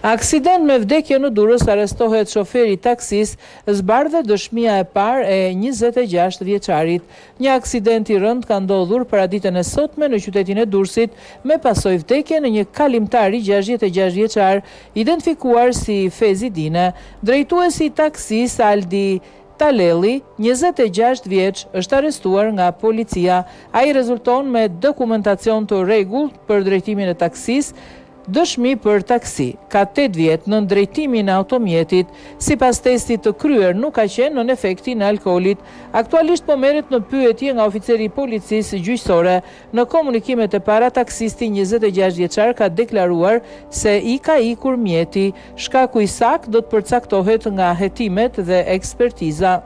Aksident me vdekje në Durrës, arrestohet shoferi i taksisë, zbardhet dëshmia e parë e 26 vjeçarit. Një aksident i rëndë ka ndodhur paraditen e sotme në qytetin e Durrësit me pasojë vdekjen e një kalimtari 66 vjeçar, identifikuar si Fezi Dine. Drejtuesi i taksisë Aldi Talelli, 26 vjeç, është arrestuar nga policia. Ai rezulton me dokumentacion të rregullt për drejtimin e taksisë, dëshmi për taksi. Ka 8 vjet nën drejtimin e automjetit. Sipas testit të kryer, nuk ka qenë nën efektin e alkoolit. Aktualisht po merret në pyetje nga oficeri i policisë gjyqësore. Në komunikimet e para, taksisti 26 vjeçar ka deklaruar se i ka ikur mjeti. Shkaku i saktë do të përcaktohet nga hetimet dhe ekspertiza.